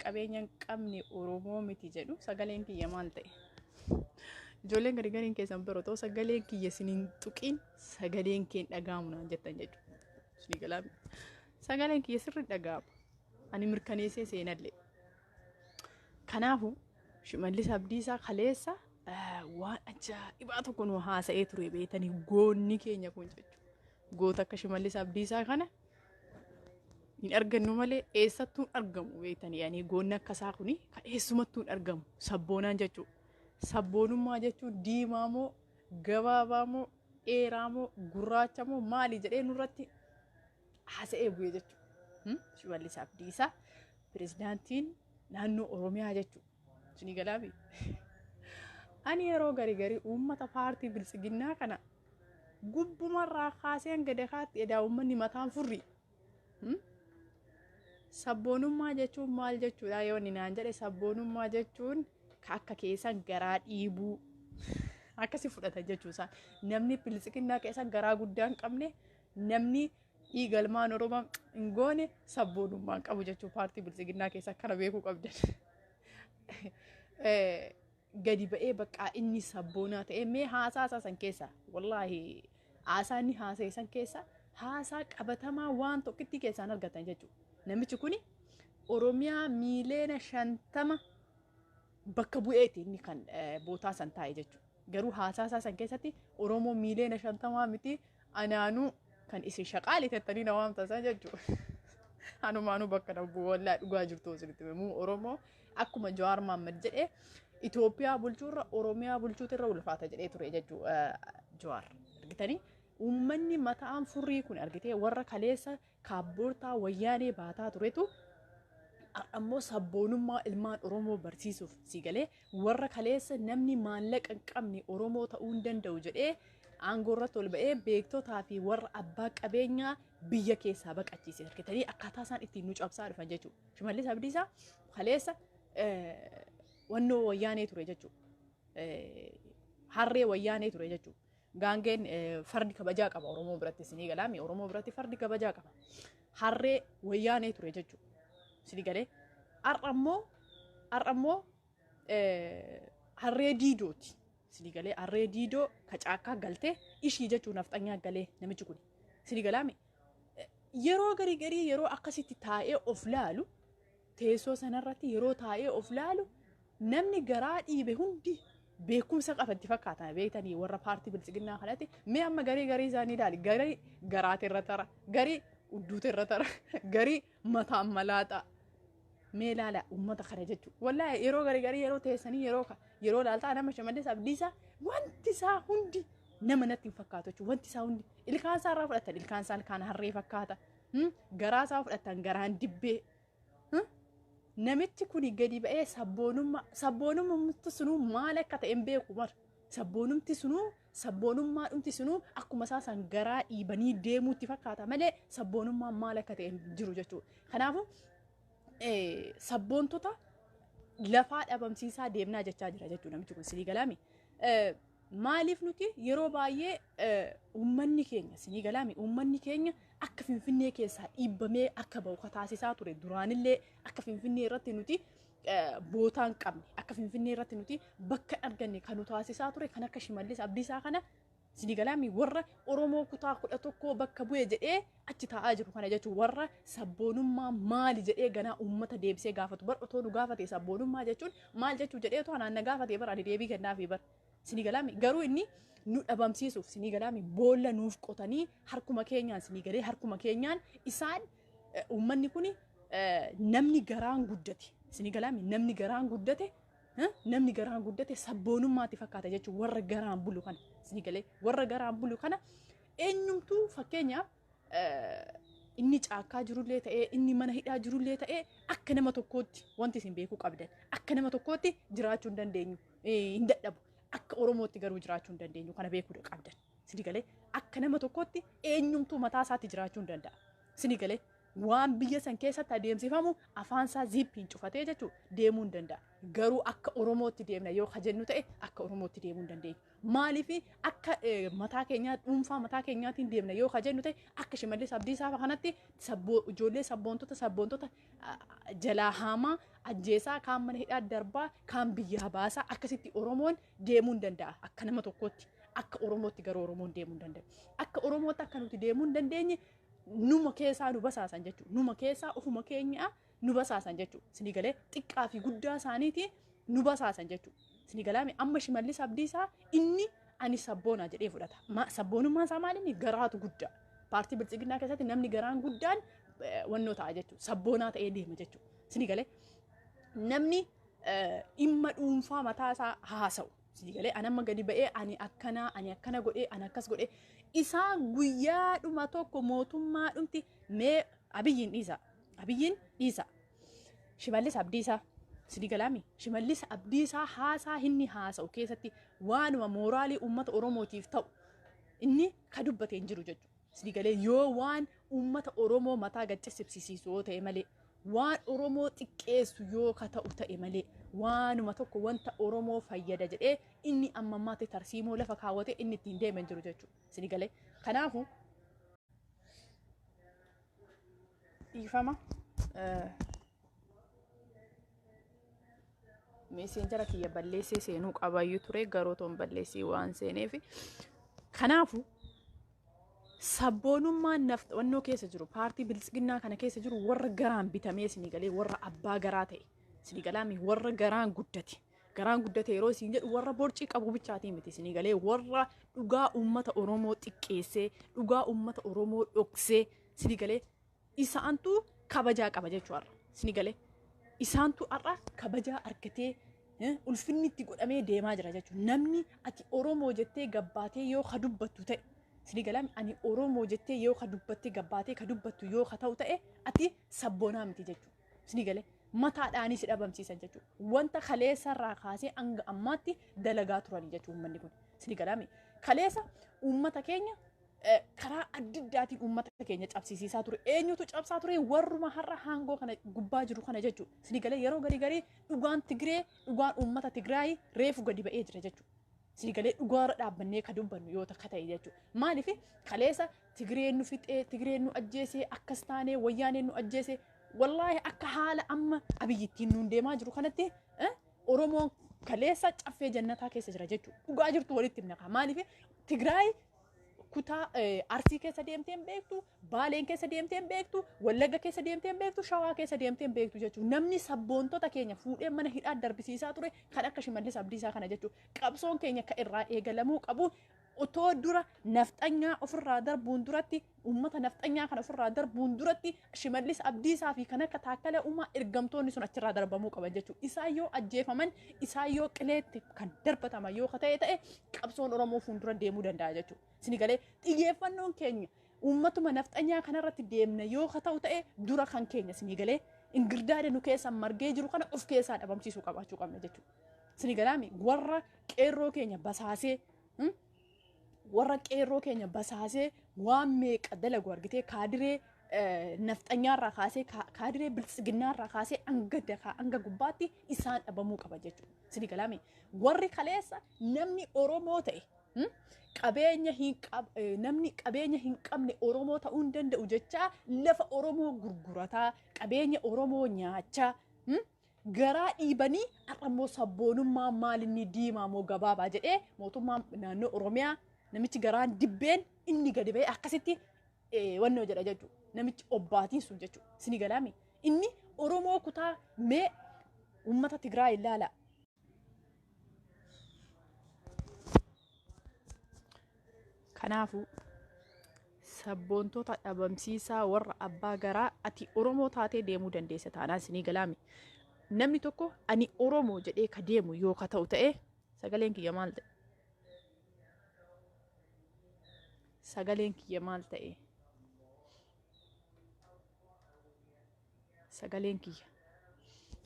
qabeenya hin qabne Oromoo miti jedhu. Sagaleen kiyya maal ta'e? Ijoolleen gari gariin keessan biroo ta'u sagaleen kiyya isin hin tuqin, sagaleen kee hin dhaga'amu naan jettan jechuudha. Isinii galaa? Sagaleen kiyya sirri dhaga'ama. Ani mirkaneessee seenallee. Kanaafuu Shimallis Abdiisaa kaleessa waan ajaa'ibaa tokko nu haasa'ee ture beetanii, goonni keenya kun jechuudha. Goota akka Shimallis Abdiisaa kana hin argannu malee eessattuu hin argamu beektanii, yani goonni akka isaa kuni kan eessumattuu hin argamu sabboonaan jechuudha. Sabboonummaa jechuun diimaa moo, gabaabaa moo, dheeraa moo, gurraacha moo, maali jedhee nurratti haasa'ee bu'e jechuudha. Shimallis Abdiisaa pirezidaantiin naannoo Oromiyaa jechuudha. Isinii galaafi? Ani yeroo garii garii uummata paartii Biltsiginnaa kana gubbumarraa kaasee hanga dakaatti edaa uummanni mataan furri. Sabboonummaa jechuun maal jechuudha yoo inni naan jedhe, sabboonummaa jechuun ka akka keessan garaa dhiibuu akkasi fudhatan jechuu isaa. Namni Biltsiginnaa keessa garaa guddaa hin qabne, namni dhiigalmaan Oromoo hin goone sabboonummaa hin qabu jechuu paartii Biltsiginnaa keessa akkana beekuu qabdan. Gadi ba'ee bakka inni sabboonaa ta'e mee haasaa isaa san keessa, wallaahi haasaa inni haasa'e san keessa haasaa qabatamaa waan tokkitti keessaan argatan jechuudha. Namichi kuni Oromiyaa miiliyoona 50 bakka bu'eeti inni kan bootaa san taa'e jechuudha. Garuu haasaa isaa san keessatti Oromoo miiliyoona 50 miti, anaanuu kan isin shaqaali tettanii na waamtan jechuudha. Anumaanuu bakka na bu'u, wallaahi dhugaa jirtu isinitti himuu, Oromoo akkuma Jawaar Mohaammed jedhee Itoophiyaa bulchuurra Oromiyaa bulchuutu irra ulfaata jedhee ture jechuudha Jawaar. Argitanii, uummanni mataan furrii kun argitee warra kaleessa kaabboortaa wayyaanee baataa turetu ammoo sabboonummaa ilmaan Oromoo barsiisuuf si galee, warra kaleessa namni maallaqa hin qabne Oromoo ta'uu hin danda'u jedhee aangoo irratti ol ba'ee beektotaa fi warra abbaa qabeenyaa biyya keessaa baqachiise, argitanii akkaataa isaan ittiin nu cabsaa dhufan jechuudha. Shimallis Abdiisaa kaleessa wannoo wayyaanee ture jechuudha. Harree wayyaanee ture jechuudha. Gaangeen fardi kabajaa qaba Oromoo biratti, isinii galaami? Oromoo biratti fardi kabajaa qaba. Harree wayyaanee ture jechuudha. Isinii galee? Har'a immoo harree diidooti. Isinii galee? Harree diidoo ka caakkaa galtee ishii jechuun nafxanyaa galee namichi kun. Isinii galaami? Yeroo garii garii yeroo akkasitti taa'ee of laalu, teessoo sanarratti yeroo taa'ee of laalu, namni garaa dhiibe hundi beekumsa qabatti fakkaata beektanii warra paartii Biltsiginnaa kanatti. Mee amma garii garii isaanii ilaali: garii garaati irra tara, garii udduuti irra tara, garii mataan malaaxa. Mee ilaala uummata kana jechuudha. Wallaahi yeroo garii garii yeroo teessanii yeroo ilaaltaa nama Shimallis Abdiisaa wanti isaa hundi nama natti hin fakkaatu jechuudha. Wanti isaa hundi, ilkaan isaa irraa fudhatan ilkaan isaa ilkaan harree fakkaata. Garaa isaa fudhatan garaan dibbee. Namichi kuni gadi ba'ee sabboonummaa, sabboonummaa sunuu maal akka ta'e hin beeku mara. Sabboonumti sunuu, sabboonummaa dhumti sunuu akkuma isaa san garaa dhiibanii deemuutti fakkaata malee sabboonummaan maal akka ta'e hin jiru jechuudha. Kanaafuu sabboontota lafaa dhabamsiisaa deemnaa jechaa jira jechuudha namichi kun, sinii galaami? Maaliif nuti yeroo baay'ee uummanni keenya, sinii galaami, uummanni keenya akka Finfinnee keessaa dhiibbamee akka ba'u ka taasisaa ture, duraanillee akka Finfinnee irratti nuti bootaa hin qabne, akka Finfinnee irratti nuti bakka hin arganne kan nu taasisaa ture kan akka Shimallis Abdiisaa kana, sinii galaami, warra Oromoo kutaa 11 bakka bu'e jedhee achi taa'aa jiru kana jechuun, warra sabboonummaa maali jedhee ganaa uummata deebisee gaafatu. Bar otoo nu gaafate, sabboonummaa jechuun maal jechuu jedhee otoo anaan na gaafate, bar ani deebii kennaafi bar. Sinii galaami? Garuu inni nu dhabamsiisuuf, sinii galaami, boolla nuuf qotanii harkuma keenyaan, sinii galee, harkuma keenyaan isaan uummanni kun namni garaan guddate, sinii galaami, namni garaan guddate, namni garaan guddate sabboonummaatti fakkaata jechuun warra garaan bulu kana, sinii galee, warra garaan bulu kana eenyumtuu, fakkeenyaaf inni caakkaa jirullee ta'ee, inni mana hidhaa jirullee ta'ee, akka nama tokkootti wanti isin beekuu qabdan, akka nama tokkootti jiraachuu hin dandeenyu, hin dadhabu. Akka Oromootti garuu jiraachuu hin dandeenyu, kana beekuu qabdan. Sini galee? Akka nama tokkootti eenyumtuu mataa isaatti jiraachuu hin danda'a. Sini galee? Waan biyya san keessatti adeemsifamu afaan isaa ziippiin cufatee jechuudha deemuu hin danda'a. Garuu akka Oromootti deemna yoo kajennu ta'e akka Oromootti deemuu hin dandeenyu. Maaliif akka mataa keenyaa dhuunfaa mataa keenyaatiin deemna yoo kajennu ta'e akka Shimallis Abdiisaa kanatti ijoollee sabboontota jalaa haamaa ajjeesaa kaan mana hidhaa darbaa kaan biyyaa baasaa akkasitti Oromoon deemuu hin danda'a akka nama tokkootti. Akka Oromootti garuu Oromoon deemuu hin danda'u. Akka Oromootti akka nuti deemuu hin dandeenye numa keessaa nu basaasan jechuudha. Numa keessaa ofuma keenya nu basaasan jechuudha. Isinii galee xiqqaa fi guddaa isaaniiti nu basaasan jechuudha. Isinii galaame amma Shimallis Abdiisaa inni ani sabboonaa jedhee fudhata. Sabboonummaan isaa maali inni garaatu guddaa. Paartii Biltsiginnaa keessatti namni garaan guddaan wannoo ta'a jechuudha. Sabboonaa ta'ee deema jechuudha. Isinii galee namni dhimma dhuunfaa mataa isaa haasa'u. Isinii galee ani amma gadi ba'ee ani akkana ani akkana godhee ani akkas godhee isaan guyyaadhuma tokko mootummaa dhumti mee Abiyyiin dhiisa. Abiyyiin dhiisa. Shimallis Abdiisaa. Isinii galaami. Shimallis Abdiisaa haasaa inni haasa'u keessatti waanuma mooraalii uummata Oromootiif ta'u inni ka dubbate hin jiru jechuudha. Isinii galee yoo waan uummata Oromoo mataa gaccisiibsiisu yoo ta'e malee waan Oromoo xiqqeessu yoo ka ta'u ta'e malee waanuma tokko wanta Oromoo fayyada jedhee inni amma ammaatti tarsiimoo lafa kaawwatee inni ittiin deeman jiru jechuudha. Isinii galee kanaafu dhiifama. Meeseenjara kiyya balleessee seenuu qabayyuu ture garuu toon balleessee waan seeneef. Kanaafu sabboonummaan nafxannoo keessa jiru paartii Biltsiginnaa kana keessa jiru warra garaan bitamee isinii galee warra abbaa garaa ta'e isinii galaami warra garaan guddate. Garaan guddate yeroo isin jedhu warra borcii qabu bichaatii miti isinii galee warra dhugaa uummata Oromoo xiqqeessee dhugaa uummata Oromoo dhoksee isinii galee isaantu kabajaa qaba jechuudha. Isinii galee isaantu har'a kabajaa argatee ulfinni itti godhamee deemaa jira jechuudha. Namni ati Oromoo jettee gabbaatee yoo ka dubbattu ta'e isinii galee ani Oromoo jettee yoo ka dubbattee gabbaatee ka dubbattu yoo ka ta'u ta'e ati sabboonaa miti jechuudha. Isinii galee mataadhaanis dhabamsiisan jechuudha. Wanta kaleessarraa kaasee hanga ammaatti dalagaa turanii jechuudha uummanni kun. Isinii galaami. Kaleessa uummata keenya karaa adda addaatiin uummata keenya cabsisiisaa ture. Eenyutu cabsaa ture? Warruma har'a haangoo kana gubbaa jiru kana jechuudha. Isinii galee yeroo garii garii dhugaan Tigree dhugaan uummata Tigraay reefu gadi ba'ee jira jechuudha. Isinii galee dhugaarra dhaabbannee ka dubbannu yoo takka ta'e jechuudha. Maaliif kaleessa Tigreen nu fixee, Tigreen nu ajjeesee, akkas taanee, wayyaaneen nu ajjeesee wallaahi akka haala amma Abiyyittiin nuun deemaa jiru kanatti Oromoon kaleessa caffee jannataa keessa jira jechuudha. Dhugaa jirtu walitti himna. Maaliif Tigraay kutaa Arsii keessa deemtee hin beektu, Baaleen keessa deemtee hin beektu, Wallagga keessa deemtee hin beektu, Shawaa keessa deemtee hin beektu jechuudha. Namni sabboontota keenya fuudhee mana hidhaa darbisiisaa ture kan akka Shimallis Abdiisaa kana jechuudha. Qabsoon keenya akka irraa eegalamuu qabu otoo dura nafxanyaa ofirraa darbuun duratti uummata nafxanyaa kana ofirraa darbuun duratti Shimallis Abdiisaa fi kan akka Taakkala Uumaa ergamtoonni sun achirraa darbamuu qaban jechuudha. Isaan yoo ajjeefaman isaan yoo qileetti kan darbataman yoo ta'e ta'e qabsoon Oromoo fuuldura deemuu danda'a jechuudha. Isinii galee xiyyeeffannoon keenya uummatuma nafxanyaa kanarratti deemna yoo ta'u ta'e dura kan keenya isinii galee ingirdaada nu keessa margee jiru kana of keessaa dhabamsiisuu qabaachuu qabna jechuudha. Isinii galaami warra qeerroo keenya basaasee warra qeerroo keenya basaasee waan meeqa dalagu argitee kaadiree nafxanyaarraa kaasee kaadiree biltsiginnaarraa kaasee hanga dakaa hanga gubbaatti isaan dhabamuu qaba jechuudha. Isinii galaami warri kaleessa namni Oromoo ta'e qabeenya hin namni qabeenya hin qabne Oromoo ta'uu hin danda'u jechaa lafa Oromoo gurgurataa qabeenya Oromoo nyaachaa garaa dhiibanii har'a immoo sabboonummaa maalinni diimaa moo gabaabaa jedhee mootummaan naannoo Oromiyaa namichi garaan dibbeen inni gadi ba'ee akkasitti wannoo jedha jechuudha. Namichi obbaatiin sun jechuudha. Isinii galaami. Inni Oromoo kutaa mee uummata Tigraay ilaala. Kanaafuu sabboontota dhabamsiisaa warra abbaa garaa ati Oromoo taatee deemuu dandeessa taanaan isinii galaami. Namni tokko ani Oromoo jedhee ka deemu yoo ka ta'u ta'e sagaleen kiyya maal ta'e? Sagaleen kiyya maal ta'e? Sagaleen kiyya.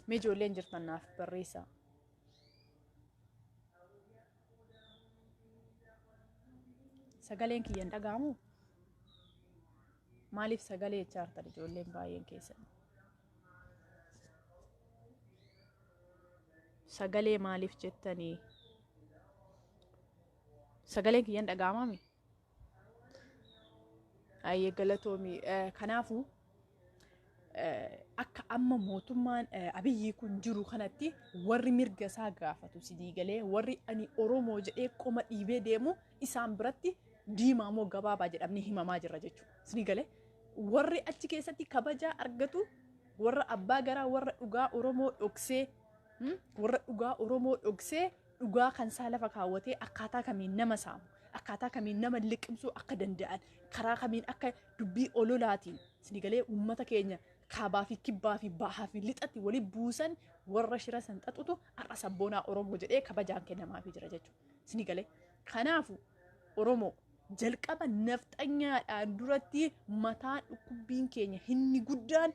Mee ijoolleen jirtan naaf barreessaa. Sagaleen kiyya hin dhaga'amuu? Maaliif sagalee jechaa jirtan ijoolleen baay'een keessan? Sagalee maaliif jettanii? Sagaleen kiyyan dhaga'amami? Ayyee, galatoomi. Kanaafuu akka amma mootummaan Abiyyii kun jiru kanatti, warri mirga isaa gaafatu sidii galee, warri ani Oromoo jedhee qoma dhiibee deemu isaan biratti diimaa moo gabaabaa jedhamni himamaa jira jechuudha. Sidii galee, warri achi keessatti kabajaa argatu warra abbaa garaa, warra dhugaa Oromoo dhoksee, warra dhugaa Oromoo dhoksee, dhugaa kan isaa lafa kaawwatee, akkaataa kamiin nama saamu, akkaataa kamiin nama liqimsuu akka danda'an, karaa kamiin akka dubbii ololaatiin sidii galee uummata keenya kaabaa fi kibbaa fi bahaa fi lixatti wali buusan, warra shira san xaxutu har'a sabboonaa Oromoo jedhee kabajaan kennamaafii jira jechuudha. Sidii galee, kanaafu Oromoo, jalqaba nafxanyaadhaan duratti mataan dhukkubbiin keenya hinni guddaan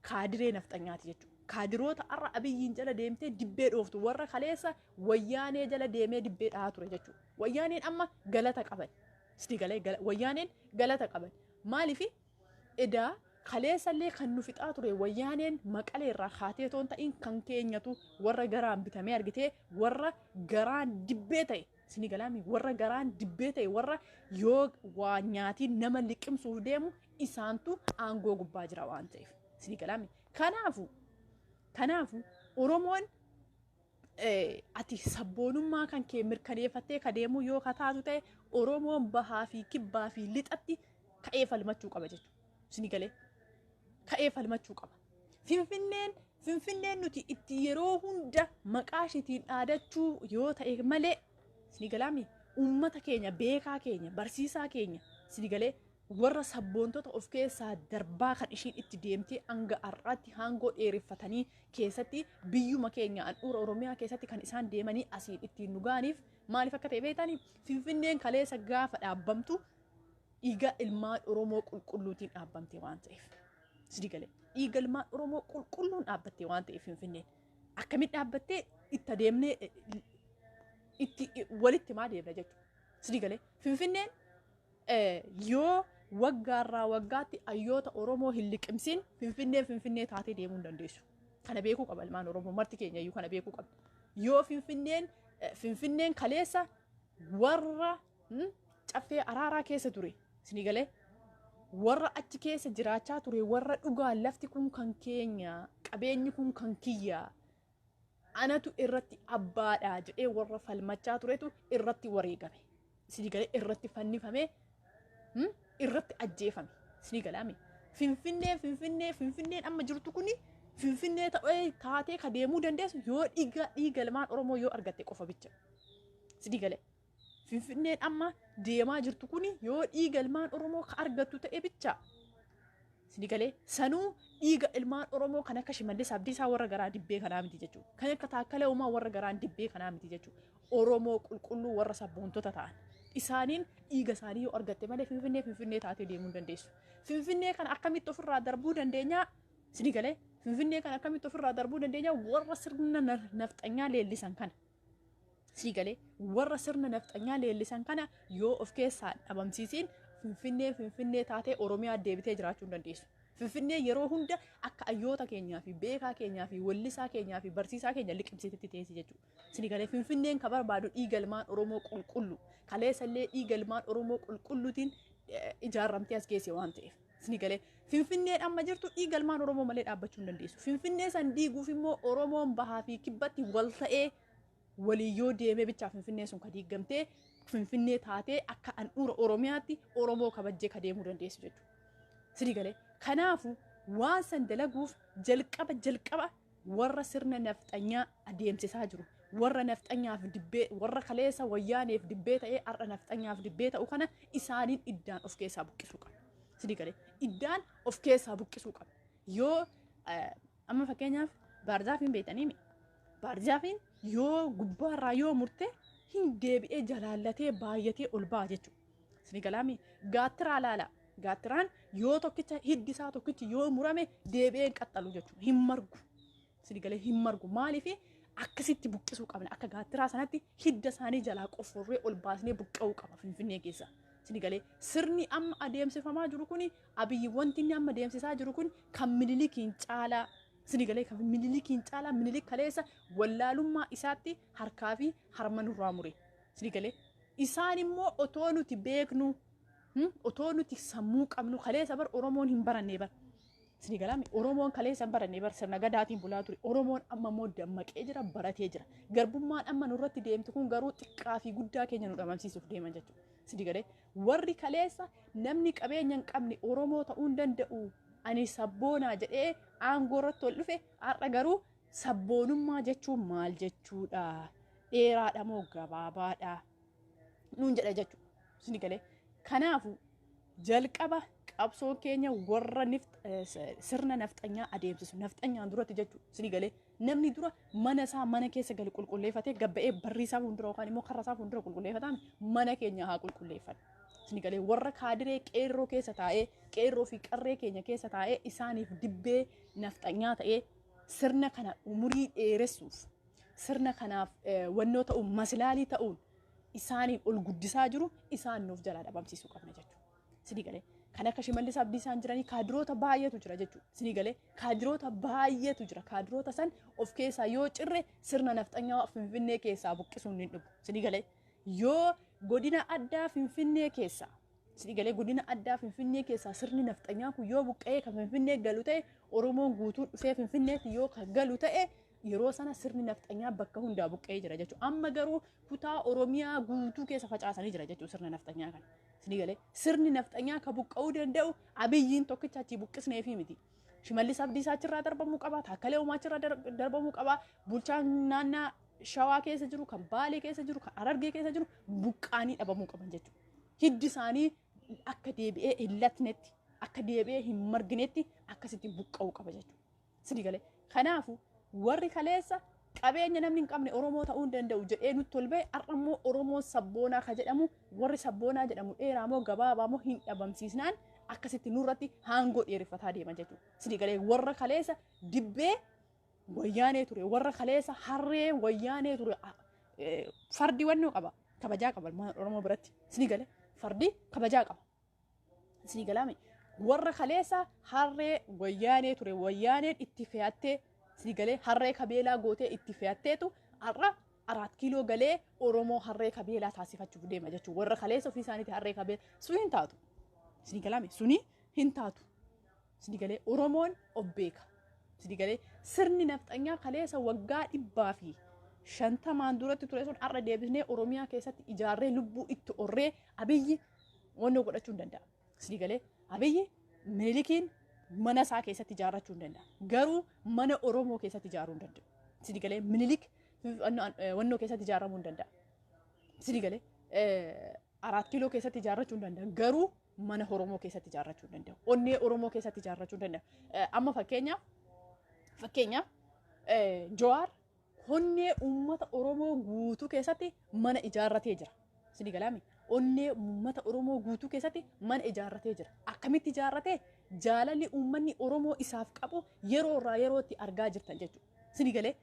kaadiree nafxanyaati jechuudha. Kaadiroota har'a Abiyyiin jala deemtee dibbee dhooftu, warra kaleessa Wayyaanee jala deemee dibbee dhahaa ture jechuudha. Wayyaaneen amma galata qaban. Sidii galee, Wayyaaneen galata qaban. Maaliif edaa kaleessallee kan nu fixaa ture Wayyaaneen Maqalee irraa kaatee otoo hin ta'in, kan keenyatu warra garaan bitamee argitee, warra garaan dibbee ta'e, sini galaami, warra garaan dibbee ta'e, warra yoo waa nyaatiin nama liqimsuuf deemu, isaantu aangoo gubbaa jira waan ta'eef, sini galaami. Kanaafu Oromoon, ati sabboonummaa kan kee mirkaneeffattee ka deemuu yoo ka taatu ta'e, Oromoon bahaa fi kibbaa fi lixatti ka'ee falmachuu qaba jechuudha. Sini galee, ka'ee falmachuu qaba. Finfinneen nuti itti yeroo hunda maqaa ishiitiin dhaadachuu yoo ta'e malee, sini galaami, uummata keenya, beekaa keenya, barsiisaa keenya, sini galee, warra sabboontota of keessaa darbaa kan ishiin itti deemtee hanga har'aatti haangoo dheereffatanii keessatti biyyuma keenya handhuura Oromiyaa keessatti kan isaan deemanii asiin ittiin nu ga'aniif maaliif akka ta'e beektanii? Finfinneen kaleessa gaafa dhaabbamtu dhiiga ilmaan Oromoo qulqulluutiin dhaabbamte waan ta'eef. Sidii galee, dhiiga ilmaan Oromoo qulqulluun dhaabbatte waan ta'eef, Finfinneen akkamitti dhaabbattee itti adeemnee itti walitti himaa deemna jechuudha. Sidii galee, Finfinneen yoo waggaarraa waggaatti hayyoota Oromoo hin liqimsin, Finfinneen Finfinnee taatee deemuu hin dandeessu. Kana beekuu qaba ilmaan Oromoo marti keenya iyyuu, kana beekuu qabna. Yoo Finfinneen kaleessa warra caffee araaraa keessa ture, isinii galee, warra achi keessa jiraachaa ture, warra dhugaan lafti kun kan keenya, qabeenyi kun kan kiyya, anatu irratti abbaadha jedhee warra falmachaa turetu irratti wareegame. Isinii galee, irratti fannifame, irratti ajjeefame. Isinii galaame. Finfinneen amma jirtu kuni Finfinnee ta'ee taatee ka deemuu dandeessu yoo dhiiga ilmaan Oromoo yoo argatte qofa bicha. Isinii galee. Finfinneen amma deemaa jirtu kuni yoo dhiiga ilmaan Oromoo ka argattu ta'e bicha. Isinii galee, sanuu dhiiga ilmaan Oromoo kan akka Shimallis Abdiisaa warra garaa dibbee kanaa miti jechuudha. Kan akka Taakkalee Uumaa warra garaan dibbee kanaa miti jechuudha. Oromoo qulqulluu warra sabboontota ta'an. Isaaniin dhiiga isaanii yoo argatte malee Finfinnee Finfinnee taatee deemuu hin dandeessu. Finfinnee kana akkamitti ofirraa darbuu dandeenyaa? Isinii galee, Finfinnee kana akkamitti ofirraa darbuu dandeenya? Warra sirna nafxanyaa leellisan kana. Isinii galee, warra sirna nafxanyaa leellisan kana yoo of keessaa dhabamsiisiin, Finfinnee Finfinnee taatee Oromiyaa deebitee jiraachuu hin dandeessu. Finfinnee yeroo hunda akka hayyoota keenyaa fi beekaa keenyaa fi wallisaa keenyaa fi barsiisaa keenya liqimsitetti teessi jechuudha. Isinii galee, Finfinneen ka barbaadu dhiiga ilmaan Oromoo qulqullu. Kaleessallee dhiiga ilmaan Oromoo qulqulluutiin ijaarramtee as geesse waan ta'eef. Isinii galee, Finfinneen amma jirtu dhiiga ilmaan Oromoo malee dhaabbachuu hin dandeessu. Finfinnee san diiguuf immoo Oromoon bahaa fi kibbatti wal ta'ee walii yoo deemee bichaa Finfinnee sun ka diigamtee Finfinnee taatee akka handhuura Oromiyaatti Oromoo kabajjee ka deemuu dandeessu jechuudha. Isinii galee, kanaafu waan san dalaguuf jalqaba warra sirna nafxanyaa adeemsisaa jiru, warra nafxanyaaf dibbee, warra kaleessa Wayyaaneef dibbee ta'ee har'a nafxanyaaf dibbee ta'u kana isaaniin iddaan of keessaa buqqisuu qaba. Isinii galee, iddaan of keessaa buqqisuu qaba. Yoo amma fakkeenyaaf baarzaafiin beektanii, baarzaafiin yoo gubbaarraa yoo murte hin deebi'ee jalaallatee baay'atee ol ba'a jechuudha. Isinii galaami, gaattiraa laala. Gaattiraan yoo tokkicha hiddi isaa tokkichi yoo murame deebi'ee hin qaxxalu jechuudha. Hin margu. Isinii galee, hin margu. Maaliif akkasitti buqqisuu qabna? Akka gaattiraa sanatti hidda isaanii jalaa qofforree ol baasnee buqqa'uu qaba Finfinnee keessa. Sini galee, sirni amma adeemsifamaa jiru kun, Abiyyi wanti inni amma adeemsisaa jiru kun kan Minilikiin caalaa, sini galee, kan Minilikiin caalaa. Minilik kaleessa wallaalummaa isaatti harkaa fi harma nurraa mure. Sini galee, isaan immoo otoo nuti beeknu, otoo nuti sammuu qabnu, kaleessa bar Oromoon hin barannee bar. Sini galaami, Oromoon kaleessa hin barannee bar, sirna gadaatiin bulaa ture. Oromoon amma immoo dammaqee jira, baratee jira. Garbummaan amma nurratti deemtu kun garuu xiqqaa fi guddaa keenya nu dhabamsiisuuf deeman jechuudha. Sini galee, warri kaleessa namni qabeenya hin qabne Oromoo ta'uu hin danda'u, ani sabboonaa jedhee aangoo irratti ol dhufe, har'a garuu sabboonummaa jechuun maal jechuudha? Dheeraadha moo gabaabaadha? Nuun jedha jechuudha. Sini galee, kanaafu jalqaba qabsoon keenya warra sirna nafxanyaa adeemsisu nafxanyaan duratti jechuudha. Sini galee, namni dura mana isaa mana keessa galu qulqulleeffatee gabba'ee barrii isaa fuuldura yookaan immoo karra isaa fuuldura qulqulleeffataan, mana keenya haa qulqulleeffannu. Sini galee, warra kaadiree qeerroo keessa taa'ee, qeerroo fi qarree keenya keessa taa'ee, isaaniif dibbee nafxanyaa ta'ee sirna kana umurii dheeressuuf, sirna kanaaf wannoo ta'uun, maslaalii ta'uun isaaniin ol guddisaa jiru, isaan nuuf jalaa dhabamsiisuu qabna jechuudha. Sini galee, kan akka Shimallis Abdiisaan jiranii kaadiroota baay'eetu jira jechuudha. Sini galee, kaadiroota baay'eetu jira. Kaadiroota san of keessaa yoo cirre sirna nafxanyaa Finfinnee keessaa buqqisuun hin dhufu. Sini galee, yoo godina addaa Finfinnee keessaa, sini galee, godina addaa Finfinnee keessaa sirni nafxanyaa kun yoo buqqa'ee kan Finfinnee galu ta'e, Oromoon guutuun dhufee Finfinneetti yoo kan galu ta'e, yeroo sana sirni nafxanyaa bakka hundaa buqqa'ee jira jechuudha. Amma garuu kutaa Oromiyaa guutuu keessa facaasanii jira jechuudha sirna nafxanyaa kana. Sini galee, sirni nafxanyaa ka buqqa'uu danda'u Abiyyiin tokkicha achii buqqisneefi miti. Shimallis Abdiisaa achirraa darbamuu qaba. Taakkalee Uumaa achirraa darbamuu qaba. Bulchaan naannaa Shawaa keessa jiru, kan Baalee keessa jiru, kan Harargee keessa jiru buqqaanii dhabamuu qaban jechuudha. Hiddi isaanii akka deebi'ee hin latnetti, akka deebi'ee hin marginetti akkasitti buqqa'uu qaba jechuudha. Sini galee, kanaafu warri kaleessa qabeenya namni hin qabne Oromoo ta'uu hin danda'u jedhee nutti ol ba'e, har'a immoo Oromoon sabboonaa ka jedhamu, warri sabboonaa jedhamu dheeraa moo gabaabaa moo hin dhabamsiisnaan akkasitti nurratti haangoo dheereffataa deeman jechuudha. Sini galee, warra kaleessa dibbee wayyaanee ture, warra kaleessa harree wayyaanee ture, fardi wannoo qaba, kabajaa qaba Oromoo biratti. Sini galee, fardi kabajaa qaba. Sini galaame, warra kaleessa harree wayyaanee ture, wayyaaneen itti fe'attee, sini galee, harree kabeelaa gootee itti fe'atteetu har'a Araat Kiiloo galee Oromoo harree kabeelaa taasifachuuf deema jechuudha. Warra kaleessa ofii isaaniitti harree kabeelaa suni hin taatu. Sini galaame, suni hin taatu. Sini galee, Oromoon of beeka. Sini galee, sirni nafxanyaa kaleessa waggaa 150n duratti ture sun har'a deebisnee Oromiyaa keessatti ijaarree lubbuu itti horree Abiyyi wannoo godhachuu hin danda'a. Sini galee, Abiyyi Minilikiin mana isaa keessatti ijaarrachuu hin danda'a. Garuu mana Oromoo keessatti ijaaruu hin danda'u. Sini galee, Minilik wannoo keessatti ijaaramuu hin danda'a. Sini galee, Araat Kiiloo keessatti ijaarrachuu hin danda'a. Garuu mana Oromoo keessatti ijaarrachuu hin danda'u. Onnee Oromoo keessatti ijaarrachuu hin danda'u. Amma fakkeenyaaf Jawaar onnee uummata Oromoo guutuu keessatti mana ijaarratee jira. Sini galaami, onnee uummata Oromoo guutuu keessatti mana ijaarratee jira. Akkamitti ijaarratee? Jaalalli uummanni Oromoo isaaf qabu yeroo irraa yerootti argaa jirtan jechuudha. Sini galee,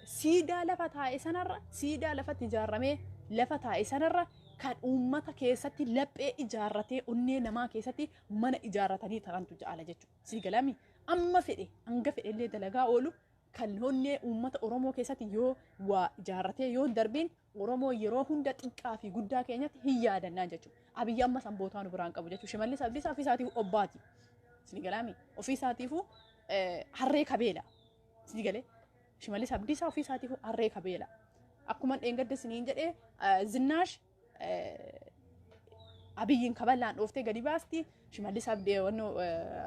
siidaa lafa taa'e sanarra, siidaa lafatti ijaarramee lafa taa'e sanarra, kan uummata keessatti laphee ijaarratee onnee namaa keessatti mana ijaarratanii ta'antu jaala jechuudha. Sini galaami, amma fedhe hanga fedhe illee dalagaa oolu, kan onnee uummata Oromoo keessatti yoo waa ijaarratee yoo hin darbiin, Oromoo yeroo hunda xiqqaa fi guddaa keenyatti hin yaadannaa jechuudha. Abiyyi amma san bootaa nu biraan qabu jechuudha. Shimallis Abdiisaa ofii isaatiif obbaati. Sini galaami, ofii isaatiifuu harree kabeela. Sini galee, Shimallis Abdiisaa ofii isaatiifuu harree kabeela. Akkuma dheengadda isiniin jedhee, Zinnaash Abiyyiin kaballaan dhooftee gadi baasti. Shimallis Abdii wannoo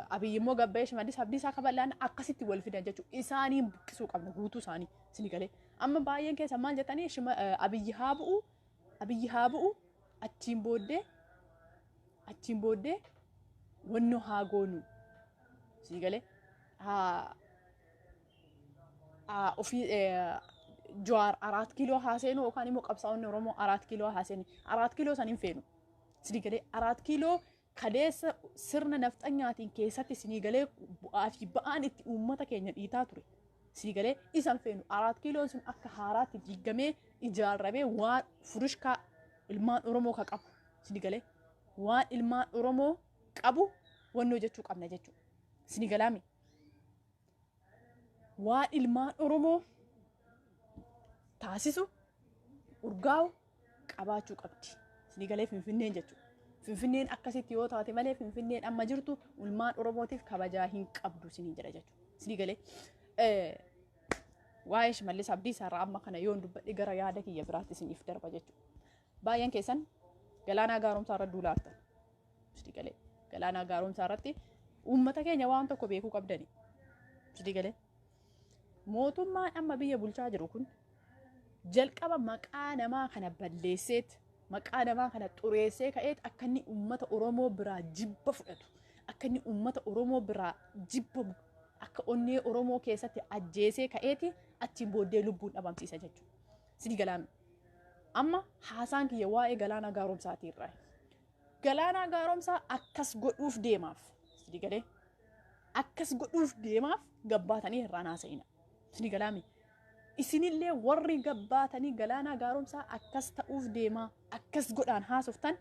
Abiyyi immoo gabba'ee Shimallis Abdiisaa kaballaan akkasitti wal fidan jechuudha. Isaaniin buqqisuu qabna guutuu isaanii, sini galee. Amma baay'een keessa maal jettanii, Abiyyi haa bu'u, Abiyyi haa bu'u, achiin booddee wannoo haa goonu, sini galee, haa ofii Jawaar Araat Kiiloo haa seenu yookaan immoo qabsaa'onni Oromoo Araat Kiiloo haa seenu. Araat Kiiloo san hin feenu. Sini galee, Araat Kiiloo kaleessa sirna nafxanyaatiin keessatti, sinii galee, bu'aa fi ba'aan itti uummata keenya dhiitaa ture. Sini galee, isan feenu. Araat Kiiloon sun akka haaraatti diigamee ijaarramee waan furushkaa ilmaan Oromoo ka qabu. Sini galee, Waan ilmaan Oromoo qabu wannoo jechuu qabna jechuudha. Isinii galaami. Waan ilmaan Oromoo taasisu urgaa'u qabaachuu qabdi. Isinii galee Finfinneen jechuudha. Finfinneen akkasitti yoo taate malee Finfinneen amma jirtu ilmaan Oromootiif kabajaa hin qabdu isiniin jedha jechuudha. Isinii galee. Waa'ee Shimallis Abdiisaa irraa amma kana yoon dubbadhe gara yaada kiyya biraatti isiniif darba jechuudha. Baay'een keessan Galaanaa Gaaromsaa irra duulaa jirtan. Isinii galee. Galaanaa Gaaromsaa irratti uummata keenya waan tokko beekuu qabdani. Isinii galee. Mootummaan amma biyya bulchaa jiru kun jalqaba maqaa namaa kana balleesseet, maqaa namaa kana xureessee ka'eet akka inni uummata Oromoo biraa jibba fudhatu, akka inni uummata Oromoo biraa jibbamu, akka onnee Oromoo keessatti ajjeesee ka'eeti achiin booddee lubbuun dhabamsiisa jechuudha. Isinii galaami. Amma haasaan kiyya waa'ee Galaanaa Gaaromsaatii irraa. Galaanaa Gaaromsaa akkas godhuuf deemaaf. Isinii galee. Akkas godhuuf deemaaf gabbaatanii irraan haasa'ina. Isinii galaami. Isinillee warri gabbaatanii Galaanaa Gaaromsaa akkas ta'uuf deemaa akkas godhaan haasoftan,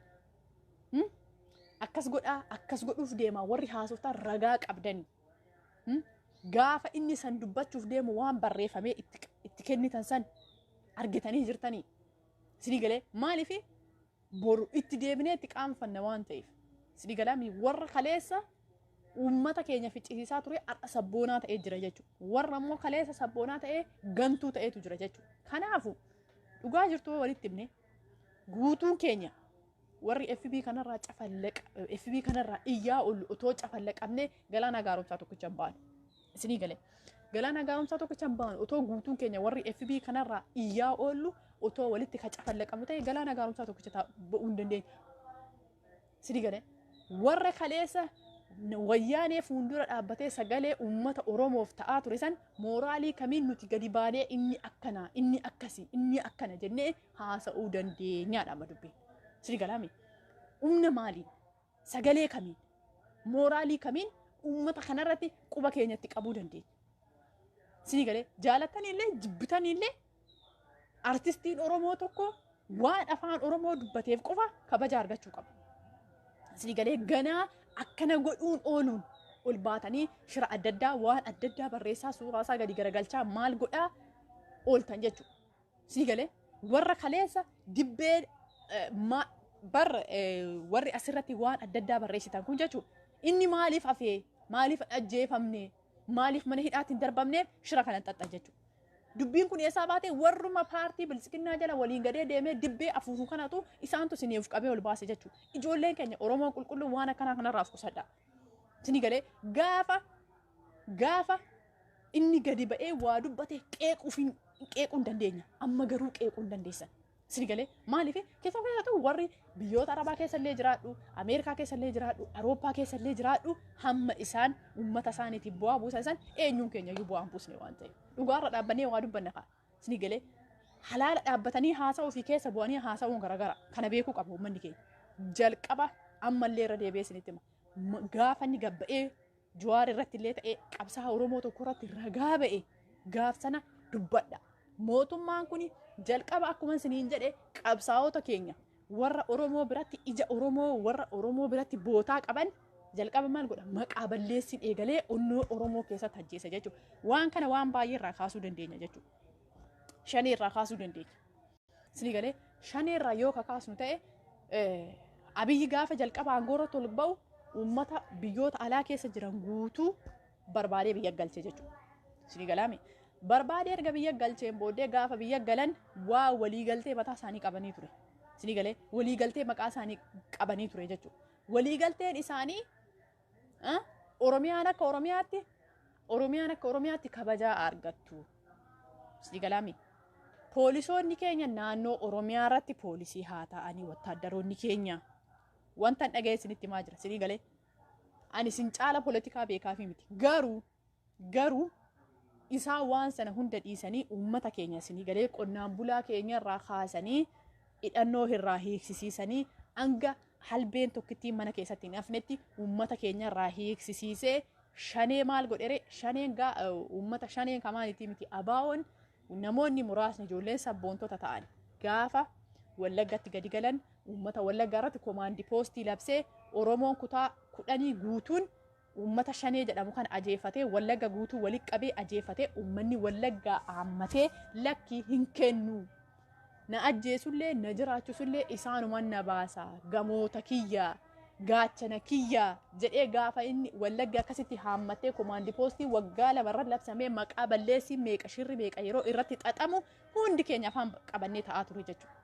akkas godhaa akkas godhuuf deemaa warri haasoftan ragaa qabdanii. Gaafa inni san dubbachuuf deemu waan barreeffamee itti kennitan san argitanii jirtanii. Isinii galee, maaliif boru itti deebinee itti qaanfanna waan ta'eef. Isinii galaami, warra kaleessa uummata keenya ficcisiisaa ture har'a sabboonaa ta'ee jira jechuudha. Warra immoo kaleessa sabboonaa ta'ee gantuu ta'eetu jira jechuudha. Kanaafu dhugaa jirtu walitti himne, guutuun keenya warri FB kanarraa cafallaqa, FB kanarraa iyyaa oolu otoo cafallaqamnee Galaanaa Gaaromsaa tokkicha hin baanu. Isinii galee. Galaanaa Gaaromsaa tokkicha hin baanu. Otoo guutuun keenya warri FB kanarraa iyyaa oollu otoo walitti ka cafallaqamnu ta'e Galaanaa Gaaromsaa tokkicha ba'uu hin dandeenyu. Isinii galee. Warra kaleessa Wayyaanee fuuldura dhaabbatee sagalee uummata Oromoof ta'aa ture san mooraalii kamiin nuti gadi baanee inni akkana, inni akkasi, inni akkana jennee haasa'uu dandeenyaadha amma dubbiin. Isinii galaami. Humna maaliin? Sagalee kamiin? Mooraalii kamiin uummata kanarratti quba keenyatti qabuu dandeenya? Isinii galee, jaalattaniillee jibbitaniillee artistiin Oromoo tokko waan afaan Oromoo dubbateef qofa kabaja argachuu qaba. Isinii galee, ganaa akkana godhuun ooluun ol baatanii shira adda addaa waan adda addaa barreessaa, suuraa isaa gadi garagalchaa maal godhaa ooltan jechuudha. Isinii galee, warra kaleessa dibbee bar warri asirratti waan adda addaa barreessitan kun jechuudha. Inni maaliif hafee, maaliif ajjeefamne, maaliif mana hidhaatti hin darbamneef shira kana xaxxan jechuudha. Dubbiin kun eessaa baate? Warruma paartii Biltsiginnaa jala waliin gadee deemee dibbee afuufuu kanatu isaantu isiniif qabee ol baase jechuudha. Ijoolleen keenya Oromoon qulqulluu waan akkanaa kanarraa of qusadha. Isinii galee, gaafa inni gadi ba'ee waa dubbate qeequuf qeequu hin dandeenya. Amma garuu qeequu hin dandeessan. Isinii galee, maaliif keessattuu warri biyyoota Arabaa keessa illee jiraadhu, Ameerikaa keessa illee jiraadhu, Awurooppaa keessa illee jiraadhu, hamma isaan uummata isaaniitiif bu'aa buusan san eenyuun keenya iyyuu bu'aa hin buusne waan ta'eef. Dhugaarra dhaabbannee waa dubbanna kaa. Isinii galee, halaala dhaabbatanii haasa'uu fi keessa bu'anii haasa'uun garagara. Kana beekuu qaba uummanni keenya. Jalqaba ammallee irra deebi'ee isinitti hima. Gaafa inni gabba'ee Jawaar irratti illee ta'ee qabsaa Oromoo tokko irratti ragaa ba'e gaaf sana dubbadha. Mootummaan kun jalqaba akkuma isiniin jedhe qabsaa'ota keenya warra Oromoo biratti ija Oromoo, warra Oromoo biratti bootaa qaban jalqaba maal godha? Maqaa balleessiin eegalee onnoo Oromoo keessatti ajjeesa jechuudha. Waan kana waan baay'ee irraa kaasuu dandeenya jechuudha. Shanee irraa kaasuu dandeenya. Isinii galee, shanee irraa yoo kakaasnu ta'e, Abiyyi gaafa jalqaba aangoo irratti ol ba'u uummata biyyoota alaa keessa jiran guutuu barbaadee biyya galche jechuudha. Isinii galaami. Barbaadee erga biyya galcheen booddee gaafa biyya galan waa walii galtee mataa isaanii qabanii ture. Isinii galee, walii galtee maqaa isaanii qabanii ture jechuudha. Walii galteen isaanii Oromiyaan akka Oromiyaatti kabajaa argattu. Isinii galaami. Poolisoonni keenya naannoo Oromiyaa irratti poolisii haa ta'anii, wattaaddaroonni keenya wanta hin dhaga'e isinitti himaa jira. Isinii galee, ani isin caala poolitikaa beekaa fi miti. Garuu isaan waan sana hunda dhiisanii uummata keenya, isinii galee, qonnaan bulaa keenya irraa kaasanii hidhannoo irraa hiiksisiisanii hanga halbeen tokkittiin mana keessatti hin hafnetti uummata keenya irraa hiiksisiisee shanee maal godhere? Shaneen gaa uummata shaneen kamaanitii miti, abaawoon namoonni muraasni ijoolleen sabboontota ta'an gaafa Wallaggatti gadi galan. Uummata Wallaggaa irratti komaandii poostii labsee, Oromoon kutaa 10 guutuun uummata Shanee jedhamu kan ajeefatee, Wallagga guutuu walitti qabee ajeefatee, uummanni Wallaggaa aammatee lakkii hin kennu. Na ajjeesullee na jiraachisullee isaanuman na baasa, gamoota kiyya, gaachana kiyya jedhee, gaafa inni Wallagga akkasitti haammatee komaandii poostii waggaa 2 irra labsamee, maqaa balleessii meeqa, shirri meeqa yeroo irratti xaxamu, hundi keenya afaan qabannee ta'aa ture jechuudha.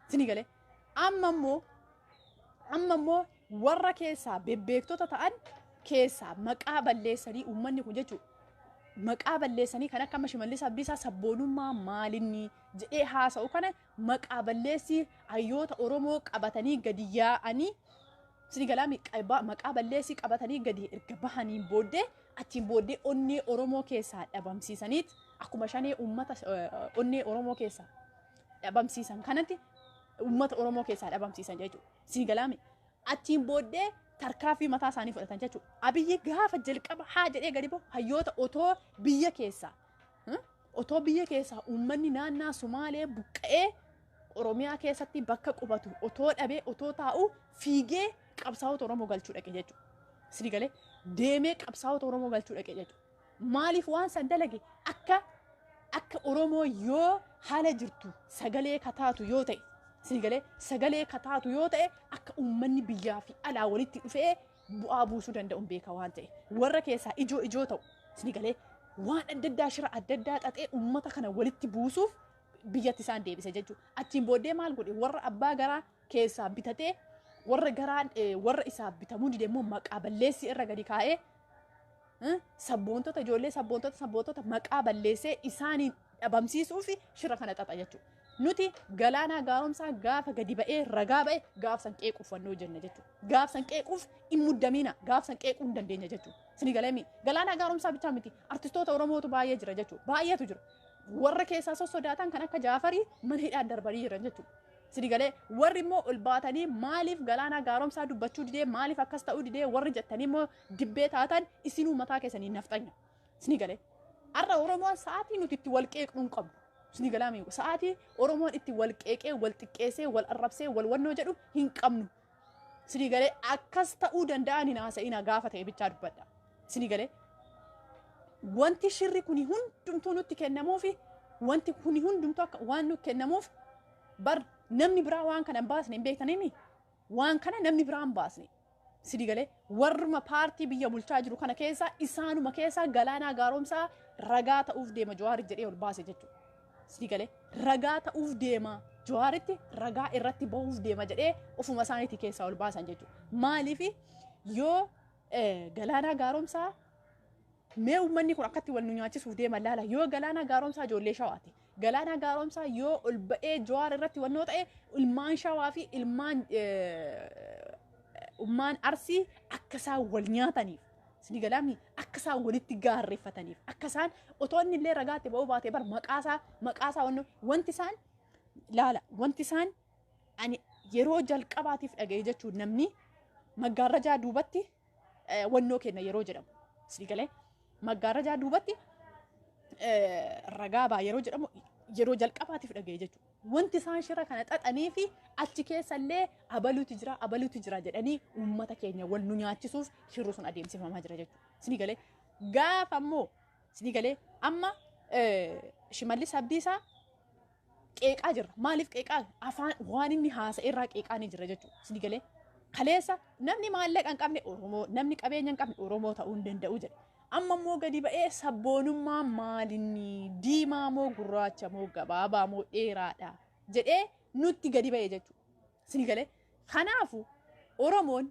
Sini galee amma immoo warra keessaa bebbeektota ta'an keessaa maqaa balleessanii, uummanni kun jechuudha. Maqaa balleessanii kan akka Shimallis Abdiisaa sabboonummaa maalinni jedhee haasa'u kana, maqaa balleessii hayyoota Oromoo qabatanii gadi yaa'anii, sini galaa, maqaa balleessii qabatanii gadi erga bahaniin booddee, achiin booddee onnee Oromoo keessaa dhabamsiisaniit, akkuma Shanee uummata onnee Oromoo keessaa dhabamsiisan kanatti uummata Oromoo keessaa dhabamsiisan jechuudha. Sini galaami, achiin booddee tarkaaffii mataa isaanii fudhatan jechuudha. Abiyyi gaafa jalqaba haa jedhee gadi bahu, hayyoota otoo biyya keessaa uummanni naannaa Sumaalee buqqa'ee Oromiyaa keessatti bakka qubatu otoo dhabee otoo taa'u, fiigee qabsaa'ota Oromoo galchuu dhaqe jechuudha. Sini galee, deemee qabsaa'ota Oromoo galchuu dhaqe jechuudha. Maaliif waan san dalage? Akka Oromoo yoo haala jirtu sagalee kataatu yoo ta'e, sini galee, sagalee kataatu yoo ta'e, akka uummanni biyyaa fi alaa walitti dhufee bu'aa buusuu danda'u beeka waan ta'e, warra keessaa ijoo ijoo ta'u, sini galee, waan adda addaa, shira adda addaa xaxee uummata kana walitti buusuuf biyyatti isaan deebise jechuudha. Achiin booddee maal godhe? Warra abbaa garaa keessaa bitatee, warra garaan warra isaaf bitamuu dide immoo maqaa balleessii irra gadi kaa'ee, sabboontota, ijoollee sabboontota maqaa balleessee isaaniin dhabamsiisuu fi shira kana xaxa jechuudha. Nuti Galaanaa Gaaromsaa gaafa gadi ba'ee ragaa ba'e, gaafsan qeequuf fannoo jenna jechuudha. Gaafsan qeequuf hin muddamina, gaafsan qeequu hin dandeenya jechuudha. Sini galeemi, Galaanaa Gaaromsaa bichaa miti, artistoota Oromootu baay'ee jira jechuudha. Baay'eetu jira. Warra keessaa sossodaatan kan akka Jaafarii mana hidhaan darbanii jiran jechuudha. Sini galee, warri immoo ol baatanii maaliif Galaanaa Gaaromsaa dubbachuu didee, maaliif akkas ta'uu didee warri jettanii immoo dibbee taatan, isinuu mataa keessanii nafxanya. Sini galee, har'a Oromoon sa'aatii nuti itti wal qeeqnuu hin qabnu. Sini galaami, sa'aatii Oromoon itti wal qeeqee, wal xiqqeessee, wal arrabsee, wal wannoo jedhu hin qabnu. Sini galee, akkas ta'uu danda'an hin haasa'ina, gaafa ta'e bichaa dubbadha. Sini galee, wanti shirri kuni hundumtuu nutti kennamuufi, wanti kuni hundumtuu akka waan nutti kennamuuf bar namni biraa waan kana hin baasne, hin beektaniimi, waan kana namni biraa hin baasne. Sini galee, warruma paartii biyya bulchaa jiru kana keessaa, isaanuma keessaa Galaanaa Gaaromsaa ragaa ta'uuf deema Jawaar jedhee ol baase jechuudha. Sini galee, ragaa ta'uuf deema, Jawaaritti ragaa irratti bahuuf deema jedhee ofuma isaaniitii keessaa ol baasan jechuudha. Maaliif yoo Galaanaa Gaaromsaa, mee uummanni kun akkatti wal nu nyaachisuuf deema laala, yoo Galaanaa Gaaromsaa ijoollee Shawaati. Galaanaa Gaaromsaa yoo ol ba'ee Jawaar irratti wannoo ta'e, ilmaan Shawaa fi ilmaan Arsii akka isaan wal nyaataniif, sini galaami, akka isaan walitti gaarreeffataniif, akka isaan otoo inni illee ragaatti ba'uu baatee bar maqaasaa wanti isaan laala, wanti isaan ani yeroo jalqabaatiif dhaga'e jechuun, namni maggaarrajaa duubatti wannoo kenna yeroo jedhamu, sini galee, maggaarrajaa duubatti ragaa baa yeroo jedhamu yeroo jalqabaatiif dhaga'e jechuudha. Wanti isaan shira kana xaxanii fi achi keessallee abaluutu jira, abaluutu jira jedhanii uummata keenya wal nu nyaachisuuf shirri sun adeemsifamaa jira jechuudha. Sini galee, gaafa immoo, sini galee, amma Shimallis Abdiisaa qeeqaa jirra. Maaliif qeeqaa? Afaan waan inni haasa'e irraa qeeqaa ni jira jechuudha. Sini galee, kaleessa namni maallaqa hin qabne Oromoo, namni qabeenya hin qabne Oromoo ta'uu hin danda'u jedhe. Amma immoo gadi ba'ee sabboonummaa maalinni, diimaa moo gurraacha moo gabaabaa moo dheeraadha jedhee nutti gadi ba'e jechuudha. Sini galee, kanaafu Oromoon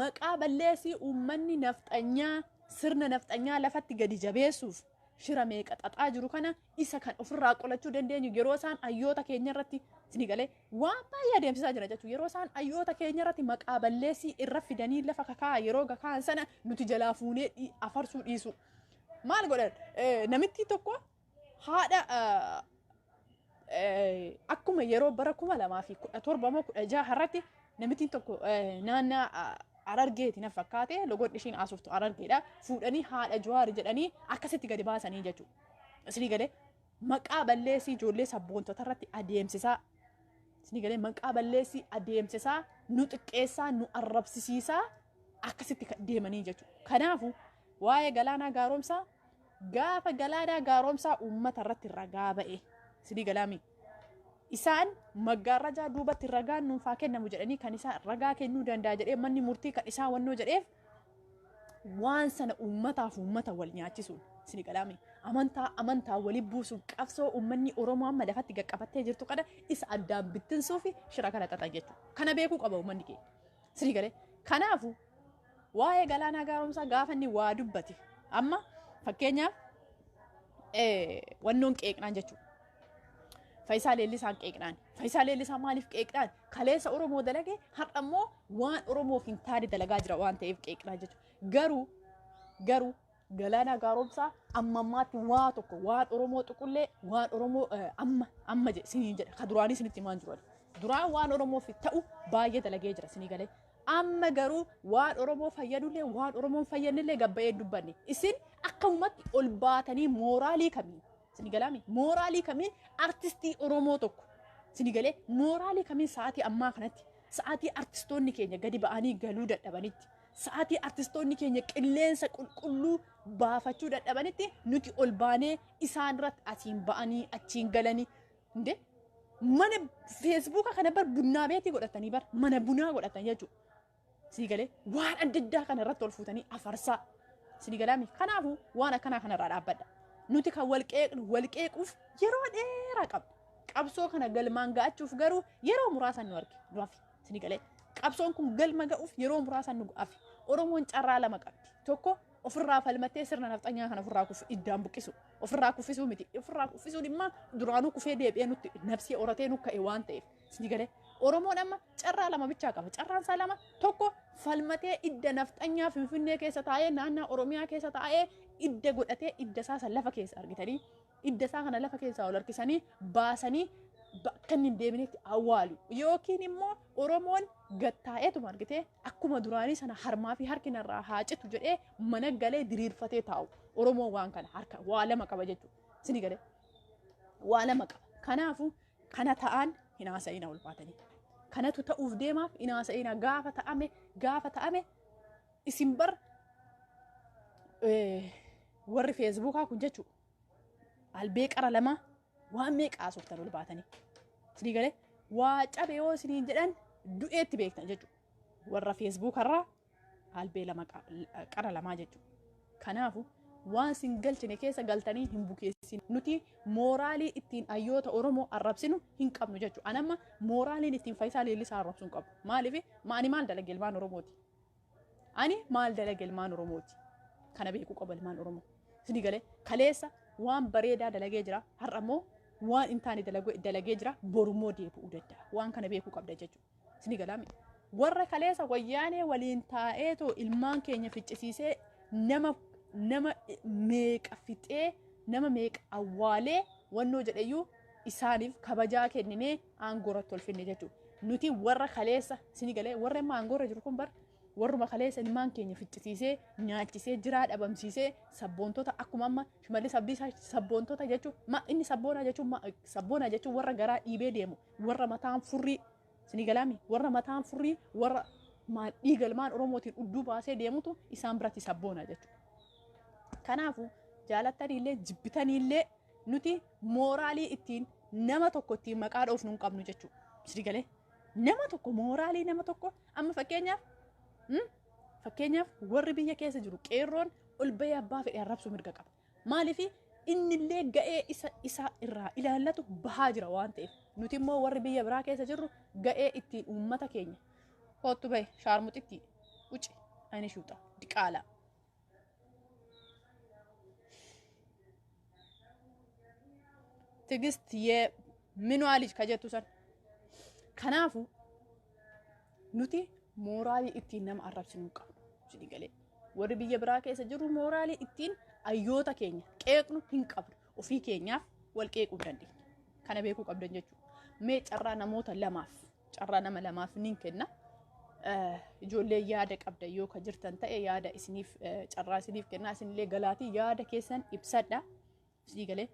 maqaa balleessii uummanni nafxanyaa sirna nafxanyaa lafatti gadi jabeessuuf shira meeqa xaxaa jiru kana, isa kan ofirraa qolachuu dandeenyu yeroo isaan hayyoota keenya irratti, sini galee, waan baay'ee adeemsisaa jira jechuudha. Yeroo isaan hayyoota keenya irratti maqaa balleessii irra fidanii lafa kakaa yeroo kakaan sana nuti jalaa fuunee afarsuu dhiisu. Maal godhan? Namitti tokko haadha akkuma yeroo bara 2017 moo 16 irratti namittiin tokko naannaa Harargeeti na fakkaate, logoon ishiin haasoftu Harargeedha. Fuudhanii haadha Jawaar jedhanii akkasitti gadi baasanii jechuudha. Isinii galee, maqaa balleessii ijoollee sabboontota irratti adeemsisaa Isinii galee maqaa balleessii adeemsisaa, nu xiqqeessaa, nu arrabsisiisaa akkasitti deemanii jechuudha. Kanaafuu waa'ee Galaanaa Gaaromsaa, gaafa Galaanaa Gaaromsaa uummata irratti ragaa ba'e, isinii galaami. Isaan maggaarrajaa duubatti ragaan nuufaa kennamu jedhanii, kan isaan ragaa kennuu danda'a jedhee manni murtii kan isaa wannoo jedheef, waan sana uummataaf uummata wal nyaachisuun, isinii galaami. Amantaa amantaa walii buusuun qabsoo uummanni Oromoo amma lafatti qaqqabattee jirtu kana isa addaan bittinsuu fi shira kana xaxan jechuudha. Kana beekuu qaba uummanni keenya. Isinii galee. Kanaafuu waa'ee Galaanaa Gaaromsaa gaafa inni waa dubbate, amma fakkeenyaaf wannoon qeeqnaan jechuudha. Faayisaa Leellisaan qeeqnaan. Faayisaa Leellisaa maaliif qeeqnaan? Kaleessa Oromoo dalage, har'a immoo waan Oromoof hin taane dalagaa jira waan ta'eef qeeqnaa jechuudha. Garuu Galaanaa Gaaromsaa amma ammaatti waa tokko waan Oromoo tuqullee, waan Oromoo amma amma siniin jedha, ka duraanii sinitti himaan jiru. Duraan waan Oromoof ta'u baay'ee dalagee jira, sinii galee. Amma garuu waan Oromoo fayyadullee waan Oromoon fayyadnillee gabba'ee dubbanne. Isin akkamumatti ol baatanii, mooraalii kamiin, sinii galaami, mooraalii kamiin artistii Oromoo tokko, sinii galee, mooraalii kamiin sa'aatii ammaa kanatti, sa'aatii artistoonni keenya gadi ba'anii galuu dadhabanitti, sa'aatii artistoonni keenya qilleensa qulqulluu baafachuu dadhabanitti, nuti ol baanee isaan irratti asiin ba'anii achiin galanii hundee mana feesbuuka kana bar bunnaa beetii godhatanii, bar mana bunaa godhatan jechuudha. Sii galee, waan adda addaa kana irratti ol fuutanii afarsaa. Sii galaami. Kanaafuu waan akkanaa kanarraa dhaabbadha. Nuti kan wal qeeqnu, wal qeequuf yeroo dheeraa qabna. Qabsoo kana galmaan ga'achuuf garuu yeroo muraasa nu arge nu hafe. Sii galee, qabsoon kun galma ga'uuf yeroo muraasa nu hafe. Oromoon carraa lama qabdi. Tokko, ofirraa falmattee sirna nafxanyaa kana ofirraa kufu iddaan buqqisu. Ofirraa kuffisuu miti. Ofirraa kuffisuun immoo duraanuu kufee deebi'ee nutti nafsii horatee nu ka'e waan ta'eef. Sii galee, Oromoon amma carraa lama bichaa qaba. Carraan isaa lama: tokko, falmatee idda nafxanyaa Finfinnee keessa taa'ee, naannaa Oromiyaa keessa taa'ee idda godhatee, idda isaa san lafa keessa argitanii, idda isaa kana lafa keessaa ol harkisanii baasanii bakka inni hin deebinetti awwaalu. Yookiin immoo Oromoon gattaa'eetuma argitee akkuma duraanii sana harmaa fi harki narraa haa citu jedhee mana galee diriirfatee taa'u. Oromoon waan kana harka waa lama qaba jechuudha. Sini galee, waa lama qaba. Kanaafuu kana ta'an hin haasa'ina ol baatanii. Kanatu ta'uuf deemaaf hin haasa'ina. Gaafa ta'ame isin bar warri feesbuukaa kun jechuudha. Albee qara lama waan meeqa haasoftan ol baatanii. Isinii galee, waa cabe yoo isiniin jedhan du'eetti beektan jechuudha. Warra feesbuukarraa albee lama qara lamaa jechuudha. Kanaafu waan isin galchine keessa galtanii hin bukeessin. Nuti mooraalii ittiin hayyoota Oromoo arrabsinu hin qabnu jechuudha. Ani amma mooraaliin ittiin Faayisaa Leellisaa arrabsuu hin qabu. Maaliif? Ani maal dalage ilmaan Oromooti? Ani maal dalage ilmaan Oromooti? Kana beekuu qaba ilmaan Oromoo. Isinii galee, kaleessa waan bareedaa dalagee jira. Har'a immoo waan hin taane dalagee jira. Borummoo deebi'uu danda'a. Waan kana beekuu qabda jechuudha. Isinii galaami. Warra kaleessa wayyaanee waliin taa'eetoo ilmaan keenya ficcisiisee, nama meeqa fixee, nama meeqa awwaalee wannoo jedheyyuu isaaniif kabajaa kenninee aangoo irratti tolfinne jechuudha. Nuti warra kaleessa, isinii galee, warra amma aangoo irra jiru kun bar warruma kaleessa ilmaan keenya ficcisiisee, nyaachisee, jiraa dhabamsiisee, sabboontota akkuma amma Shimallis Abdiisaa sabboontota jechuun, ma inni sabboonaa jechuun, sabboonaa jechuun warra garaa dhiibee deemu, warra mataan furrii, isinii galaami, warra mataan furrii, warra dhiiga ilmaan Oromootiin udduu baasee deemutu isaan biratti sabboonaa jechuudha. Kanaafuu jaalattaniillee jibbitaniillee nuti mooraalii ittiin nama tokko ittiin maqaa dhoofnu hin qabnu jechuudha. Isinii galee, nama tokko mooraalii nama tokko amma fakkeenyaaf warri biyya keessa jiru qeerroon ol bahee abbaa fedhe arrabsuu mirga qaba. Maaliif? Innillee ga'ee isa irraa ilaallatu bahaa jira waan ta'eef. Nuti immoo warri biyya biraa keessa jirru ga'ee ittiin uummata keenya kootu bahe shaarmuxitti uci ani shuuxa diqaala. Tigist የምኗ ልጅ ka jettu san. Kanaafu nuti mooraalii ittiin nama arrabsinu hin qabnu. Isinii galee, warri biyya biraa keessa jiru mooraalii ittiin hayyoota keenya qeeqnu hin qabnu. Ofii keenyaaf wal qeequu hin dandeenya. Kana beekuu qabdan jechuudha. Mee carraa namoota lamaaf, carraa nama lamaaf nin kenna. Ijoollee yaada qabdan yoo ka jirtan ta'e, yaada isiniif carraa isiniif kenna, isinillee galaatii yaada keessan ibsadha. Isinii galee,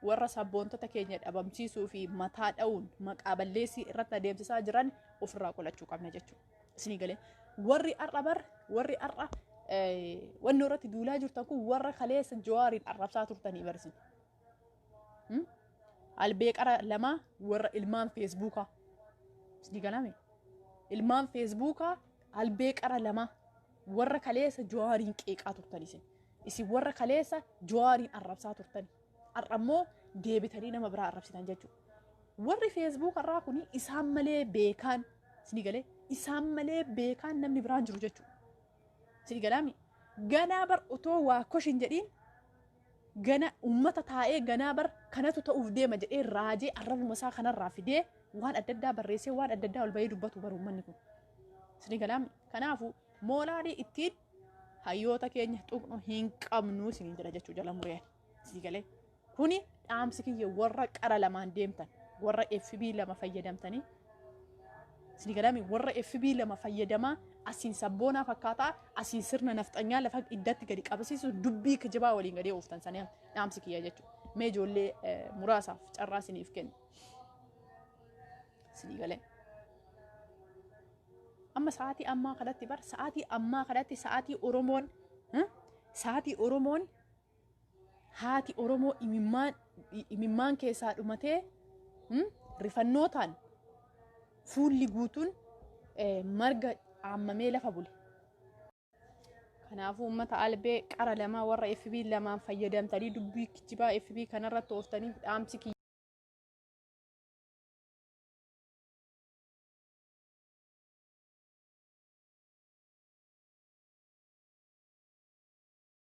Warra sabboontota keenya dhabamsiisuu fi mataa dha'uun maqaa balleessii irratti adeemsisaa jiran ofirraa qolachuu qabna jechuudha. Isinii galee, warri har'a bar warri har'a wanni irratti duulaa jirtan kun warra kaleessa Jawaariin arrabsaa turtanii barsin. Albee qara lamaa, warra ilmaan Feesbuukaa. Isinii galame, ilmaan Feesbuukaa albee qara lamaa, warra kaleessa Jawaariin qeeqaa turtan isin. Isin warra kaleessa Jawaariin arrabsaa turtani. Har'ammoo deebitanii nama biraa arrabsitan jechuudha. Warri Feesbuuk irraa kun isaan malee beekaan, isinii galee, isaan malee beekaan namni biraan jiru jechuudha. Isinii galaami, ganaa bar otoo waa koshin jedhiin gana uummata taa'ee ganaa bar kanatu ta'uuf deema jedhee raajee arrabuma isaa kanarraa fidee waan adda addaa barreessee waan adda addaa ol bahee dubbatu bar uummanni kun. Isinii galaami, kanaafuu moolaalee ittiin hayyoota keenya tuqnu hin qabnu isiniin jedha jechuu jala mureen. Isinii galee, kuni dhaamsi kiyya warra qara lamaan deemtan, warra FB lama fayyadamtanii. Isinii galaami, warra FB lama fayyadamaa asiin sabboonaa fakkaataa asiin sirna nafxanyaa lafa iddatti gadi qabasiisu dubbii kijibaa waliin gadi ooftan sanii dhaamsi kiyya jechuudha. Mee ijoollee muraasaaf carraa isiniif kennu. Isinii galee. Amma sa'aatii ammaa kanatti bar sa'aatii ammaa kanatti sa'aatii Oromoon haati Oromoo imimmaan keessaa dhumatee rifannootaan fuulli guutuun marga aammamee lafa bule. Kanaafuu uummata albee qara lamaa, warra FB lamaan fayyadamtanii dubbii kijibaa FB kanarratti ooftanii, dhaamsi kiyya.